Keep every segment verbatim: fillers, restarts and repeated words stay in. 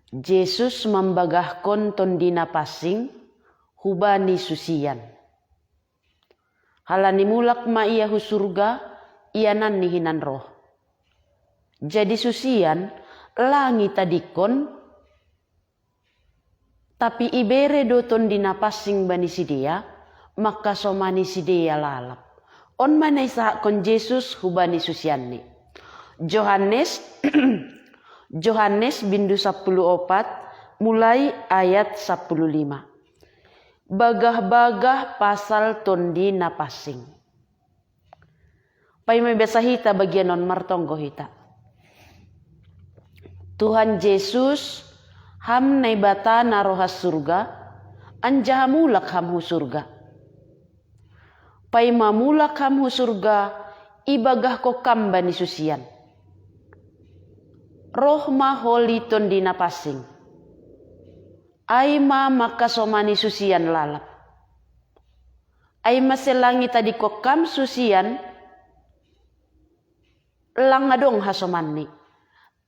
Jesus mambagahkon Tondi Na Pansing hubani susian. Halani mulak ma Ia hu surga, iananNi hinan roh. Jadi susian, lang itadingkon, tapi ibere do Tondi Na Pansing bani sidea, mangkasomani sidea lalap. On ma na isahakkon Jesus hubani susianNi. Johannes Johannes bindu sapuluh opat, mulai ayat sapuluh lima. Bagah-bagah pasal Tondi Na Pansing. Paima ibasa hita bagian on, martonggo hita. Tuhan Jesus, Ham Naibata na ro ha surga, anjaha mulak Ham hu surga. Paima mulak Ham hu surga, ibagahko Kam bani susian. Roh ma holi Tondi Na Pansing. Ai ma mangkasomani susian lalap. Ai mase lang itadingkon Kam susian, lang adong hasomanni.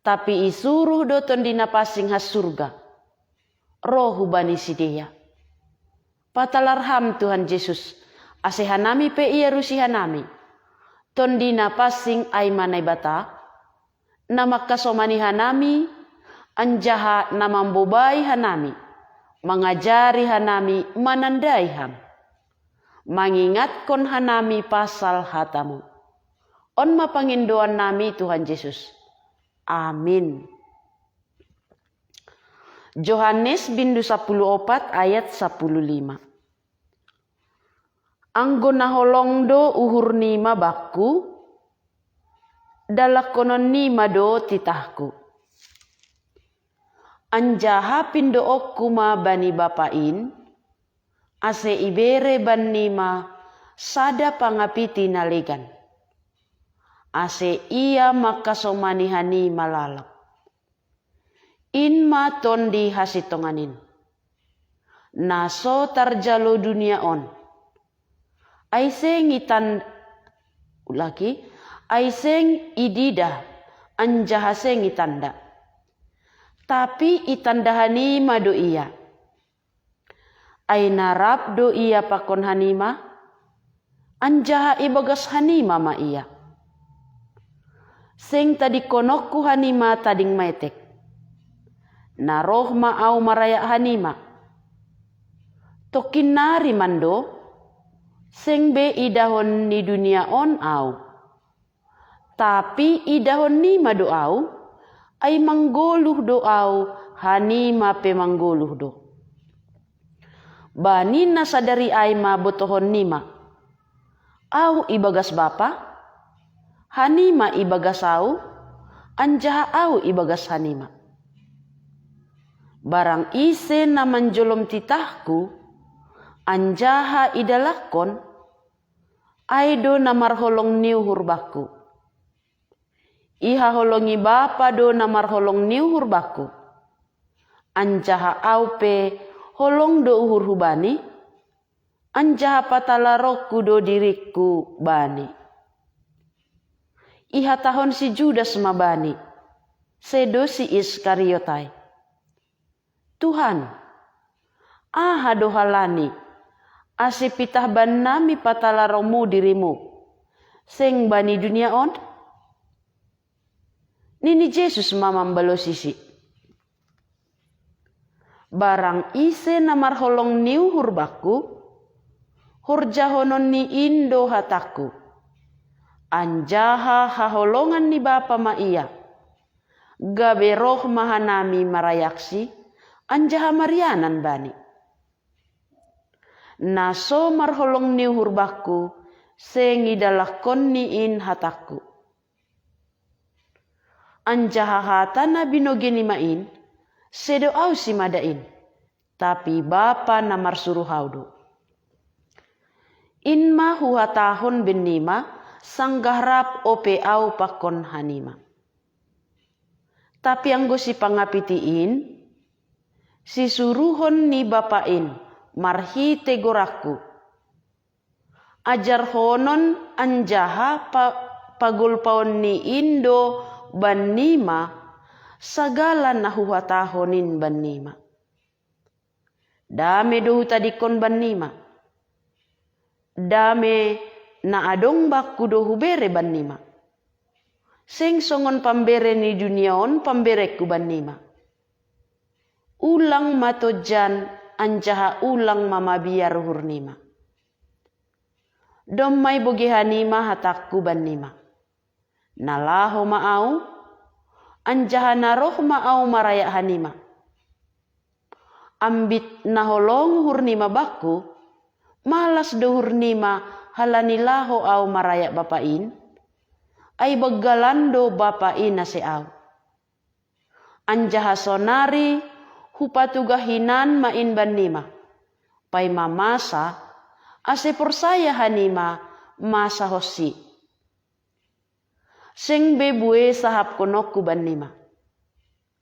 Tapi isuruh do Tondi Na Pansing ha surga, ro hubani sidea. Patalar Ham, Tuhan Jesus, ase hanami pe iarusi hanami. Tondi Na Pansing ai ma Naibata, na mangkasomani hanami, anjaha na mambobai hanami, mangajari hanami manandai Ham, mangingatkon hanami pasal hata-Mu. On ma pangindoannami, Tuhan Jesus. Amin. Johannes bindu sapuluh opat ayat sapuluh lima. Anggo na holong do uhurnima Bakku, dalangkononnima do titahKu. Anjaha pindoonKu ma bani Bapa in, ase ibere bannima sada pangapiti na legan, ase ia mangkasomani hanima lalap. In ma Tondi hasintongan in, na so tarjalo dunia on. Ai seng itan-, ulaki, ai seng ididah, anjaha seng itanda. Tapi itanda hanima do ia. Ai na rap do ia pakon hanima, anjaha ibagas hanima ma ia. Seng tadingkononKu hanima tading maetek. Na roh ma Ahu marayak hanima. Tongkin nari mando, seng be idahon ni dunia on Ahu. Tapi idahonnima do Ahu, ai manggoluh do Ahu, hanima pe manggoluh do. Bani na sadari ai ma botohonnima, Ahu ibagas Bapa, hanima ibagas Ahu, anjaha Ahu ibagas hanima. Barang ise na manjolom titahKu, anjaha idalangkon, ai do na marholong ni uhur Bakku. Ihaholongi Bapa do na marholong ni uhur Bakku. Anjaha Ahu pe holong do uhurHu bani, anjaha patalaronKu do diringKu bani. Ihatahon si Judas ma Bani, sedo si Iskariot ai, "Tuhan, aha do halani, ase pitah bannami patalaronMu diriMu, seng bani dunia on?" Nini Jesus ma mambalosisi, "Barang ise na marholong ni uhur Bakku, horjahononni in do hatangKu, anjaha haholongan ni Bapa ma ia, gabe roh ma hanami marayaksi, anjaha marianan Bani. Na so marholong ni uhur Bakku, seng idalangkonni in hatangKu. Anjaha hata na binogenima in, sedo Ahu simada in, tapi Bapa na marsuruh Ahu do. In ma Huhatahon bennima, sanggah rap ope Ahu pakon hanima. Tapi anggo si Pangapiti in, sisuruhon ni Bapa in marhite goranKu, ajarhonon anjaha pa-, pagolpaonni in do bannima Sagala na huhatahon in bannima, dame do hutadingkon bannima. Dame na adong bakku do hubere bannima. Seng songon pambere ni dunia on pamberekku bannima. Ulang ma tonjan, anjaha ulang ma mabiar uhurnima. Domma iboge hanima hatangku bannima. Na laho ma ahu, anjaha na roh ma ahu marayak hanima. Ambit na holong uhurnima bakku, malas do uhurnima halani laho ahu marayak Bapa in? Ai banggalan do Bapa in ase ahu. Anjaha sonari hupatuga hinan ma in bannima, paima masa, ase porsaya hanima masa honsi. Seng be buei sahapkononku bannima.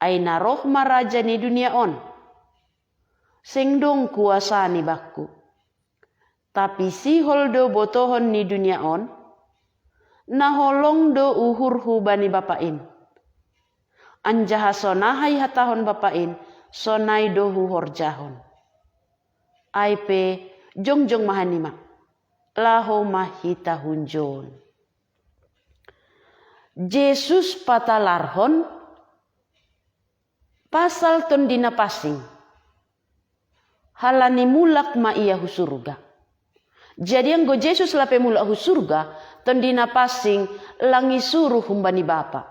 Ai na roh ma raja ni dunia on. Seng dong kuasani bakku. Tapi sihol do botohon ni dunia on, na holong do uhurhu bani Bapa in. Anjaha sonaha ihatahon Bapa in, sonai do huhorjahon. Ai pe, jongjong ma hanima. Laho ma hita hunjon. Jesus patalarhon pasal Tondi Na Pansing. Halani mulak ma ia hu surga. Jadi anggo Jesus lape mulak hu surga, Tondi Na Pansing lang isuru humbani Bapa.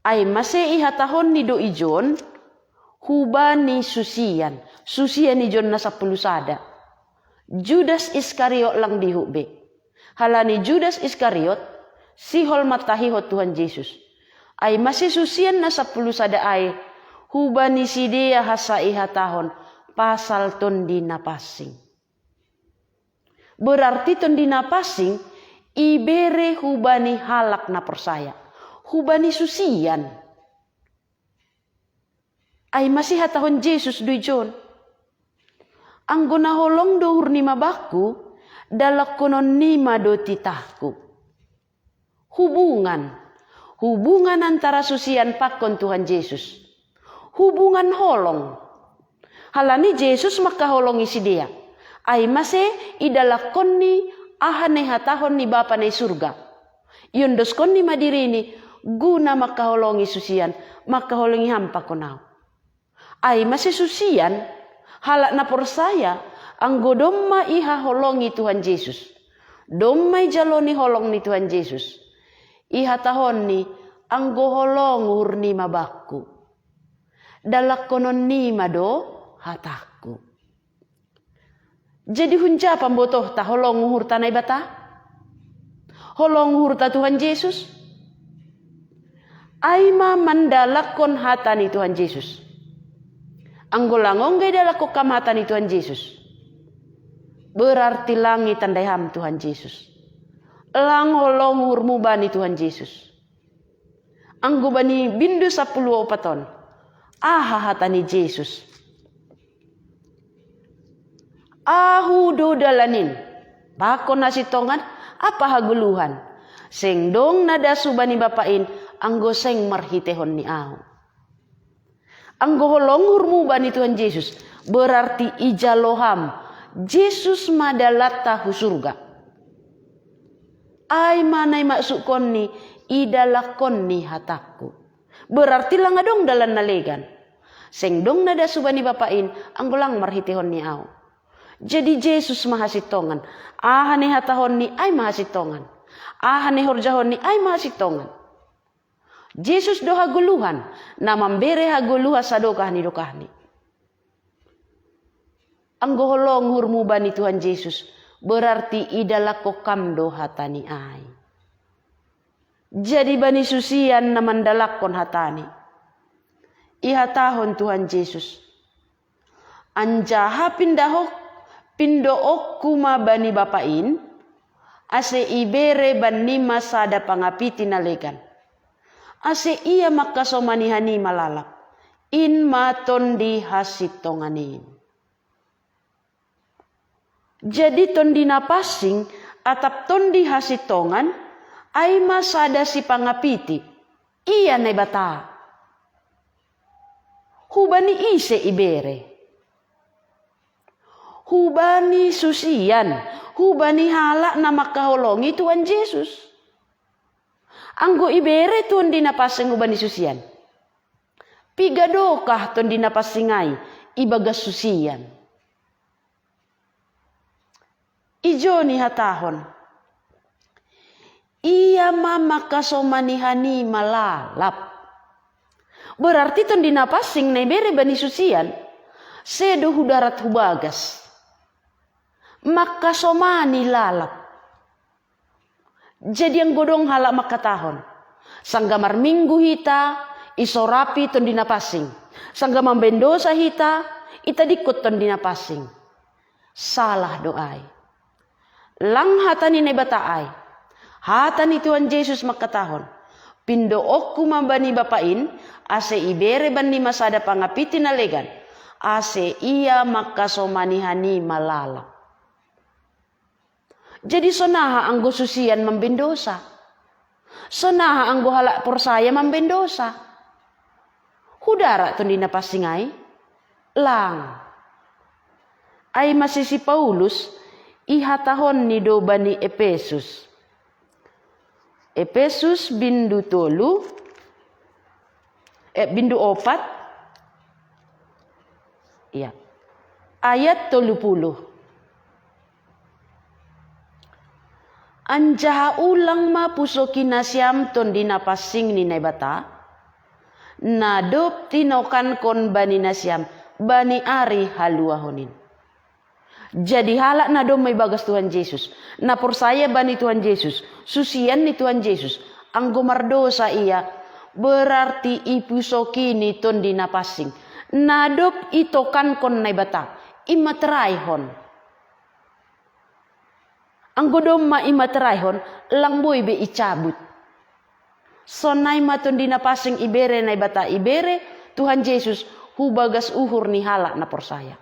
Ai mase ihatahonni do ijon hubani susian, susian ijon na sampulu sada. Judas Iskariot lang dihut be. Halani Judas Iskariot sihol mantahihon Tuhan Jesus. Ai mase susian na sampulu sada ai, hubani sidea hansa ihatahon pasal Tondi Na Pansing. Berarti Tondi Na Pansing ibere hubani halak na porsaya, hubani susian. Ai mase ihatahon Jesus do ijon: Anggo na holong do uhurnima bakku, dalangkononnima do titahku. Hubungan, hubungan antara susian pakon Tuhan Jesus. Hubungan holong. Halani Jesus mangkaholongi sidea. Ai mase idalangkonni aha na ihatahon ni Bapa na i surga. Iondoskonni ma dirini guna mangkaholongi susian, mangkaholongi ham pakon ahu. Ai mase susian, halak na porsaya, anggo domma ihaholongi Tuhan Jesus, domma ijaloni holong ni Tuhan Jesus, ihatahonni: Anggo holong uhurnima bakku, dalangkononnima do hatangku. Jadi hunja pambotohta holong uhurta Naibata? Holong uhurta Tuhan Jesus? Ai ma mandalakkon hata ni Tuhan Jesus. Anggo lang ongga idalakkon kam hata ni Tuhan Jesus, berarti lang itandai ham Tuhan Jesus. Lang holong uhurmu bani Tuhan Jesus. Anggo bani bindu sampulu opat on, aha hata ni Jesus? Ahu do dalan in, pakon hasintongan, ampa hagoluhan. Seng dong na das hubani Bapa in, anggo seng marhiteihon ni ahu. Anggo holong uhurmu bani Tuhan Jesus, berarti ijalo ham Jesus ma dalanta hu surga. Ai ma na imaksukkonni, idalakkonni hatangku. Berarti lang adong dalan na legan. Seng dong na das hubani Bapa in, anggo lang marhiteihon ni ahu. Jadi Jesus ma hasintongan. Aha na ihatahonni, ai ma hasintongan. Aha na ihorjahonni, ai ma hasintongan. Jesus do hagoluhan, na mambere hagoluhan sadokah ni dokahni. Anggo holong uhurmu bani Tuhan Jesus, berarti idalakkon kam do hatani ai. Jadi bani susian na mandalakkon hatani, ihatahon Tuhan Jesus: Anjaha pindahok, pindookku ma bani Bapa in, ase ibere bannima sada pangapiti na legan, ase ia mangkasomani hanima lalap, in ma Tondi Hasintongan in. Jadi Tondi Na Pansing atap Tondi Hasintongan ai ma sada sipangapiti, ia Naibata. Hubani ise ibere? Hubani susian, hubani halak na mangkaholongi Tuhan Jesus. Anggo ibere Tondi na Pansing hubani susian, piga dokah Tondi na Pansing ai ibagas susian? Ijon ihatahon, ia ma mangkasomani hanima lalap. Berarti Tondi na Pansing na ibere bani susian, sedo hu darat hu bagas, mangkasomani lalap. Jadi anggo dong halak mangkatahon, sanggah marminggu hita, isorapi Tondi na Pansing. Sanggah mambaen dosa hita, itadingkon Tondi na Pansing. Salah do ai. Lang hata ni Naibata ai. Hata ni Tuhan Jesus mangkatahon, pindoonku ma bani Bapa in, ase ibere bannima sada pangapitin na legan, ase ia mangkasomani hanima lalap. Jadi sonaha anggo susian mambaen dosa? Sonaha anggo halak porsaya mambaen dosa? Hu darat Tondi na Pansing ai? Lang. Ai ma si Paulus ihatahonni do bani Epesus. Epesus bindu tolu, eh, bindu opat, iya, ayat tolu puluh. Anjaha ulang ma pusoki nasiam Tondi na Pansing ni Naibata, na dob tinokankon bani nasiam bani ari haluahon in. Jadi halak na domma ibagas Tuhan Jesus, na porsaya bani Tuhan Jesus, susian ni Tuhan Jesus, anggo mardosa ia, berarti ipusokini Tondi na Pansing, na dob itokankon Naibata, imateraihon. Anggo domma imateraihon, lang boi be icabut. Sonai ma Tondi na Pansing ibere Naibata, ibere Tuhan Jesus hu bagas uhur ni halak na porsaya.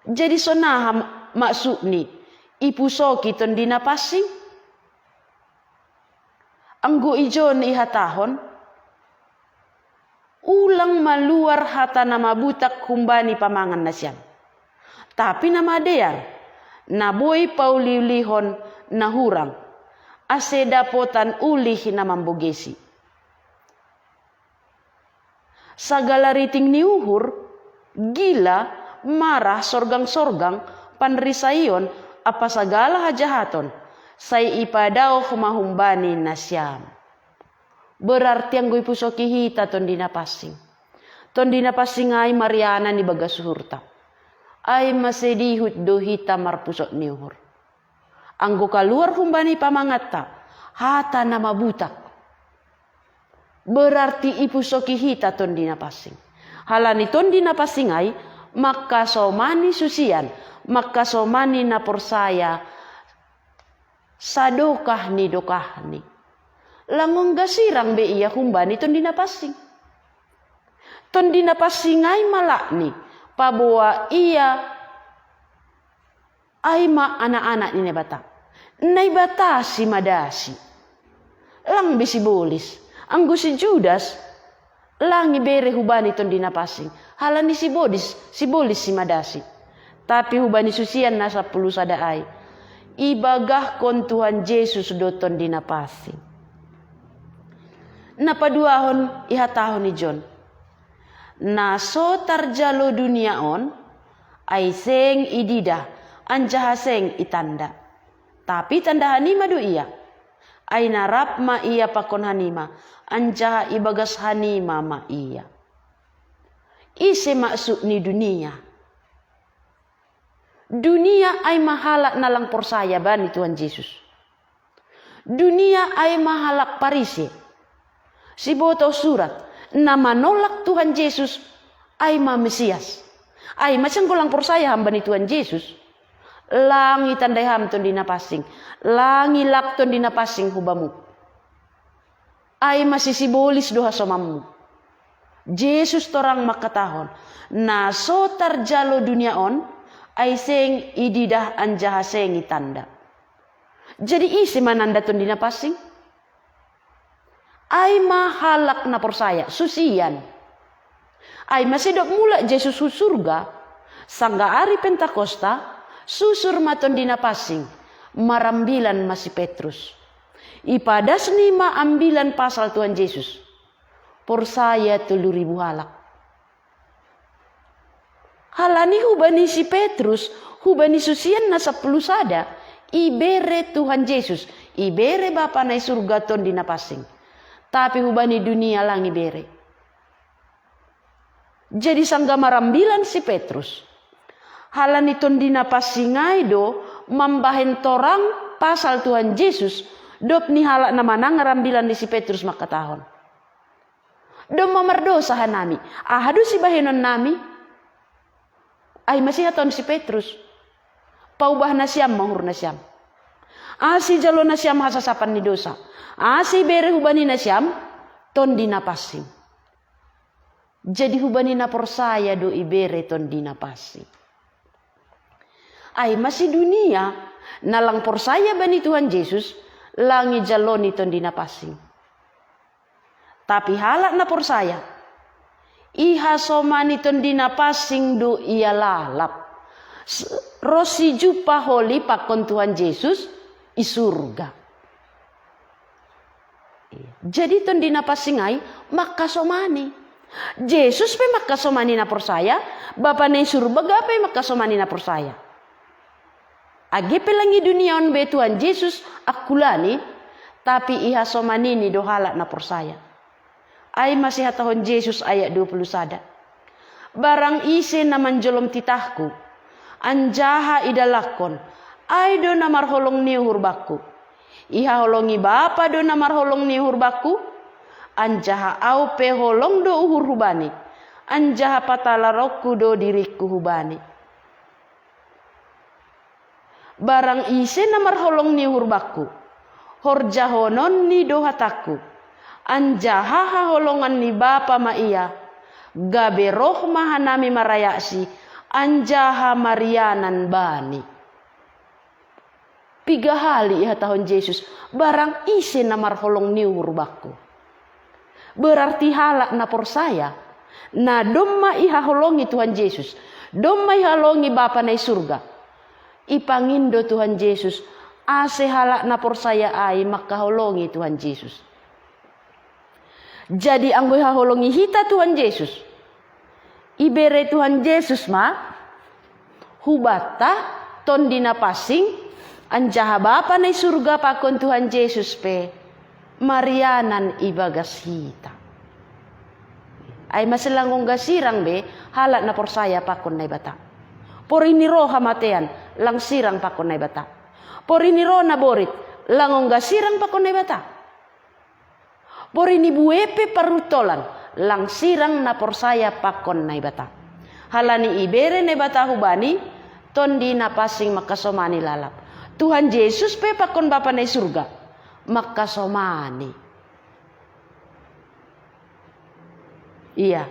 Jadi sonaha maksudni ipusoki Tondi na Pansing? Anggo ijon ihatahon, ulang maluar hata na mabutak humbani pamangan nasiam, tapi na madear, na boi pauliulihon na hurang, ase dapotan ulih na mambogesi. Sagala riting ni uhur, gila, marah, sorgang-sorgang, panrisaion, ampa sagala hajahaton, sai ipadaoh ma humbani nasiam. Berarti anggo ipusoki hita Tondi na Pansing, Tondi na Pansing ai marianan ibagas uhurta, ai ma sedihut do hita marpusok ni uhur. Anggo kaluar humbani pamanganta hata na mabutak, berarti ipusoki hita Tondi na Pansing. Halani Tondi na Pansing ai mangkasomani susian, mangkasomani na porsaya sadokah ni dokahni. Lang ongga sirang be ia humbani Tondi na Pansing. Tondi na Pansing ai ma lakni paboa ia ai ma anak-anak ni Naibata. Naibata simadasi. Lang be sibolis. Anggo si Judas, lang ibere hubani Tondi na Pansing, halani sibolis, sibolis simadasi. Tapi hubani susian na sampulu sada ai, ibagahkon Tuhan Jesus do Tondi na Pansing. Na paduahon ihatahon ijon, na so tarjalo dunia on, ai seng ididah, anjaha seng itanda. Tapi tanda hanima do ia, ai na rap ma ia pakon hanima, anjaha ibagas hanima ma ia. Ise maksud ni dunia? Dunia ai ma halak na lang porsaya bani Tuhan Jesus. Dunia ai ma halak Parise, siboto surat, na manolak Tuhan Jesus ai ma Mesias. Ai ma seng golang porsaya ham bani Tuhan Jesus, lang itandai ham Tondi na Pansing, lang ilak Tondi na Pansing hubamu. Ai ma sisibolis do hasomanmu. Jesus torang mangkatahon, na so tarjalo dunia on, ai seng ididah anjaha seng itanda. Jadi ise ma nanda Tondi na Pansing? Ai ma halak na porsaya, susian. Ai masi dok mulak Jesus hu surga, sangga ari Pentakosta, susur ma Tondi Napansing, marambilan ma si Petrus. Ipadas ni ma ambilan pasal Tuhan Jesus. Porsaya tolu ribu halak. Halani hubani si Petrus, hubani susian na sampulu sada, ibere Tuhan Jesus, ibere Bapa na i surga Tondi Napansing. Tapi hubani dunia lang ibere. Jadi sangga marambilan si Petrus. Halani Tondi Napansing ai do mambahen torang pasal Tuhan Jesus, dop ni halak na manang rambilan ni si Petrus mangkatahon. Domma mardosa hanami, aha do sibahenon nami? Ai masi hatahon si Petrus. Paubah nasiam ma uhur nasiam. Asi jalo nasiam hasasapan ni dosa. Asi bere hubani nasiam Tondi Napansing. Jadi hubani na porsaya do ibere Tondi Napansing. Ai masi dunia, na lang porsaya bani Tuhan Jesus, lang ijaloni Tondi Napansing. Tapi halak na porsaya, ihasomani Tondi Napansing do ia lalap. S-, ros si jumpa holi pakon Tuhan Jesus i surga. Jadi Tondi Napansing ai mangkasomani. Jesus pe mangkasomani na porsaya, Bapa na i surga pe mangkasomani na porsaya. Age pe lang i dunia on be Tuhan Jesus angkulani, tapi ihasomanini do halak na porsaya. Ai masi hatahon Jesus ayat dua puluh sada. Barang ise na manjolom titahku, anjaha idalakkon, ai do na marholong ni uhur bakku. Ihaholongi Bapa do na marholong ni uhur bakku, anjaha au pe holong do uhur hubani, anjaha patalaronku do diringku hubani. Barang ise na marholong ni uhur bakku, horjahononni do hatangku, anjaha haholongan ni Bapa ma ia, gabe roh ma hanami marayaksi, anjaha marianan bani. Piga hali ihatahon Jesus, barang ise na marholong ni uhur bakku. Berarti halak na porsaya, na domma ihaholongi Tuhan Jesus, domma ihaholongi Bapa na i surga. Ipangindo Tuhan Jesus, ase halak na porsaya ai mangkaholongi Tuhan Jesus. Jadi anggo ihaholongi hita Tuhan Jesus, ibere Tuhan Jesus ma hubanta Tondi Napansing, anjaha Bapa na i surga pakon Tuhan Jesus pe marianan ibagas hita. Ai masi lang ongga sirang be halak na porsaya pakon Naibata. Porini ro hamatean, lang sirang pakon Naibata. Porini ro naborit, lang ongga sirang pakon Naibata. Porini bue pe paruntolan, lang sirang na porsaya pakon Naibata. Halani ibere Naibata hubani Tondi Napansing mangkasomani lalap. Tuhan Jesus pe pakon Bapa na i surga mangkasomani. Ia.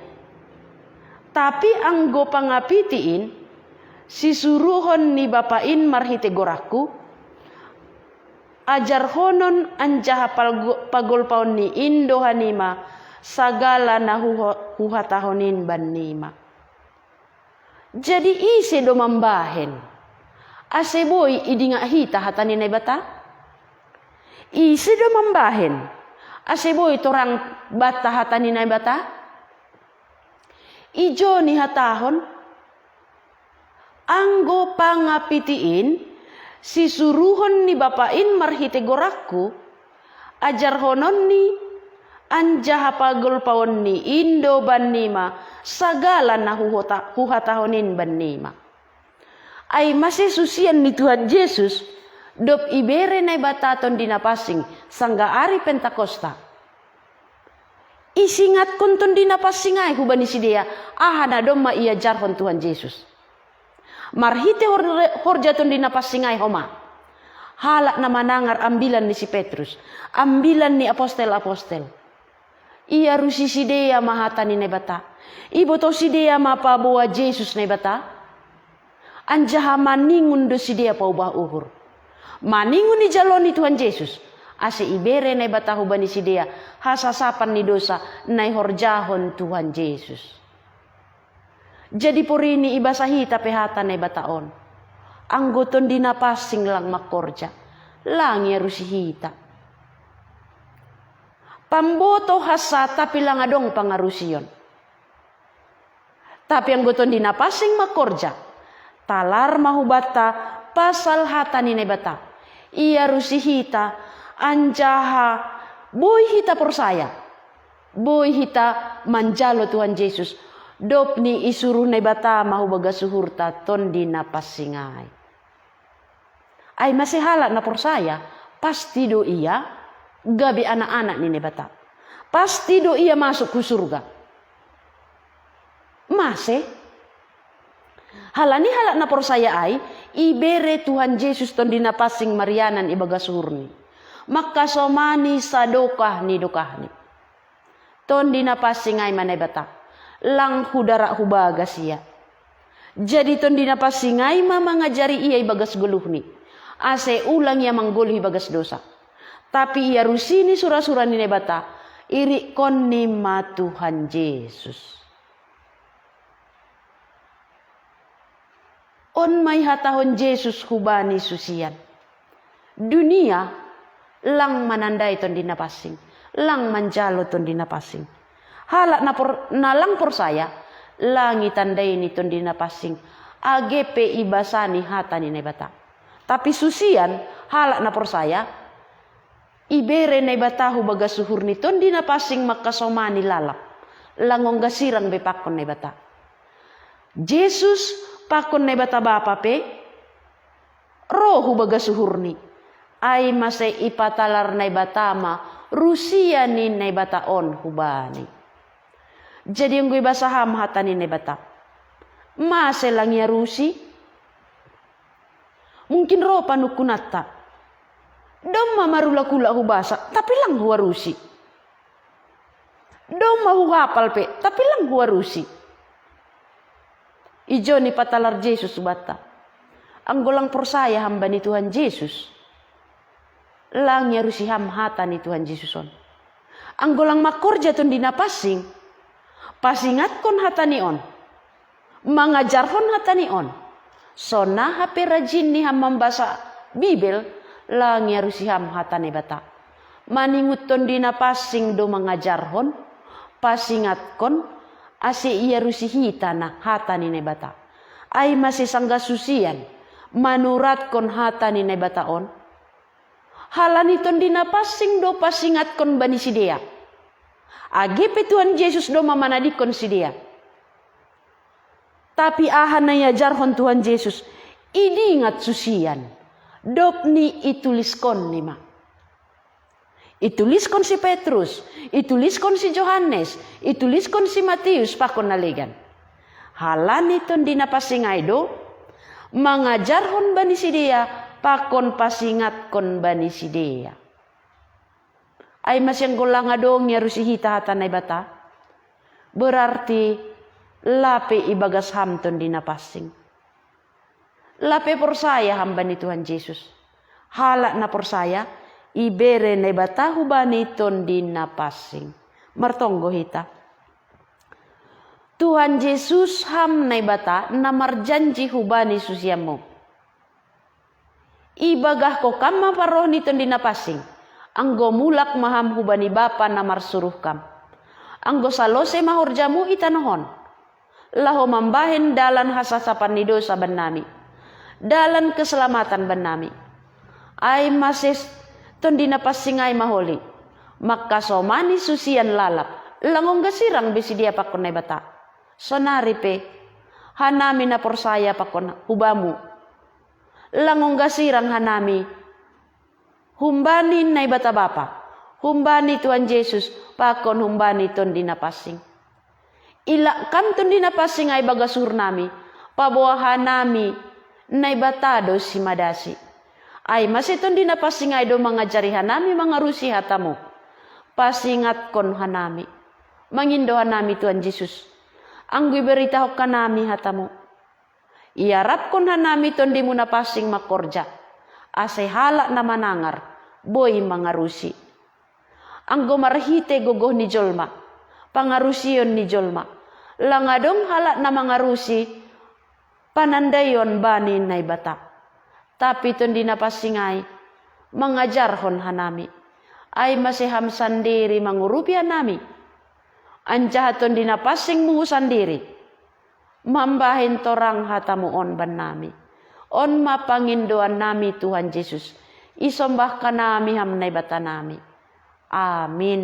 Tapi anggo pangapiti in, sisuruhon ni Bapa in marhite goranku, ajarhonon anjaha palgo-, pagolpaonni in do hanima sagala na huho-, huhatahon in bannima. Jadi ise do mambahen, ase boi idingak hita hata ni Naibata? Ise do mambahen, ase boi torang banta hata ni Naibata? Ijon ihatahon, anggo pangapiti in, sisuruhon ni Bapa in marhite goranku, ajarhononni, anjaha pagolpaonni in do bannima sagala na huhota-, huhatahon in bannima. Ai mase susian ni Tuhan Jesus, dob ibere Naibata Tondi Napansing, sangga ari Pentakosta. Isingatkon Tondi Napansing ai hubani sidea, aha na domma iajarhon Tuhan Jesus. Marhite hor-, horja Tondi Napansing ai homa, halak na manangar ambilan ni si Petrus, ambilan ni apostel-apostel. Iarusi sidea ma hata ni Naibata. Iboto sidea ma paboa Jesus Naibata. Anjaha maningon do sidea paubah uhur. Maningon ijalo ni Tuhan Jesus, ase ibere Naibata hubani sidea hasasapan ni dosa na ihorjahon Tuhan Jesus. Jadi porini ibasa hita pe hata Naibata on. Anggo Tondi Napansing lang mangkorja, lang iarusi hita. Pamboto hansa tapi lang adong pangarusion. Tapi anggo Tondi Napansing mangkorja, talar ma hubanta pasal hata ni Naibata. Iarusi hita, anjaha boi hita porsaya. Boi hita manjalo Tuhan Jesus, dob ni isuruh Naibata ma hu bagas uhurta Tondi Napansing ai. Ai mase halak na porsaya, pasti do ia gabe anak-anak ni Naibata. Pasti do ia masuk hu surga. Mase? Halani halak na porsaya ai, ibere Tuhan Jesus Tondi Napansing marianan ibagas uhurni, mangkasomani sadokah ni dokahni. Tondi Napansing ai ma Naibata, lang hudarak hu bagas ia. Jadi Tondi Napansing ai ma mangajari ia ibagas goluhni, ase ulang ia manggoluh ibagas dosa. Tapi iarusini sura-sura ni Naibata, irikkonni ma Tuhan Jesus. On ma ihatahon Jesus hubani susian. Dunia lang manandai Tondi Napansing, lang manjalo Tondi Napansing. Halak na, por, na lang porsaya, lang itandai ni Tondi Napansing, age pe ibasani hata ni Naibata. Tapi susian, halak na porsaya, ibere Naibata hu bagas uhurni Tondi Napansing mangkasomani lalap, lang ongga sirang be pangkon Naibata. Jesus pangkon Naibata Bapa pe ro hu bagas uhurni. Ai mase ipatalar Naibata ma rusia ni Naibata on hubani. Jadi anggo ibasa ham hata ni Naibata, mase lang iarusi? Mungkin ro panungkunanta, domma marulak-ulak hubasa, tapi lang huarusi. Domma huhapal pe, tapi lang huarusi. Ijon ipatalar Jesus hubanta, anggo lang porsaya ham bani Tuhan Jesus, lang iarusi ham hata ni Tuhan Jesus on. Anggo lang mangkorja Tondi Napansing, pasingatkon hata ni on, mangajarhon hata ni on, sonaha pe rajinni ham mambasa Bibel, lang iarusi ham hata Naibata. Maningot Tondi Napansing do mangajarhon, pasingatkon, ase iarusi hita na hata ni Naibata. Ai mase sanggah susian manuratkon hata ni Naibata on? Halani Tondi Napansing do pasingatkon bani sidea. Age pe Tuhan Jesus do mamanadingkon sidea. Tapi aha na iajarhon Tuhan Jesus, idingat susian, dob ni ituliskonni ma. Ituliskon si Petrus, ituliskon si Johannes, ituliskon si Matius pangkon na legan. Halani Tondi Napansing ai do mangajarhon bani sidea pangkon pasingatkon bani sidea. Ai mase anggo lang adong iarusi hita hata Naibata, berarti lape ibagas ham Tondi Napansing. Lape porsaya ham bani Tuhan Jesus. Halak na porsaya, ibere Naibata hubani Tondi Napansing. Martonggo hita. Tuhan Jesus, ham Naibata na marjanji hubani susianmu. Ibagahko kam ma parroh ni Tondi Napansing, anggo mulak ma ham hubani Bapa na marsuruh kam. Anggo salose ma horjamu i tanoh on, laho mambahen dalan hasasapan ni dosa bannami, dalan keselamatan bannami. Ai mase Tondi Napansing ai ma holi, mangkasomani susian lalap, lang ongga sirang be sidea pangkon Naibata. Sonari pe, hanami na porsaya pangkon hubamu, lang ongga sirang hanami humbani Naibata Bapa, humbani Tuhan Jesus, pangkon humbani Tondi Napansing. Ilak kam Tondi Napansing ai bagas uhurnami, paboa hanami Naibata do simadasi. Ai mase Tondi Napansing ai do mangajari hanami mangarusi hatamu. Pasingatkon hanami. Mangindo hanami Tuhan Jesus, anggo iberitahon hanami hatamu. Iarapkon hanami Tondimu Napansing mangkorja, ase halak na manangar boi mangarusi. Anggo marhite gogoh ni jolma, pangarusion ni jolma, Langa dong halak na mangarusi panandaion bani Naibata. Tapi Tondi na pansing ai mangajarhon hanami. Ai mase Ham sandiri mangurupi hanami. Anjaha Tondi na pansing-Mu sandiri mambahen torang hata-Mu on bannami. On ma pangindoannami, Tuhan Jesus. Isombahkan nami Ham, Naibatanami. Amin.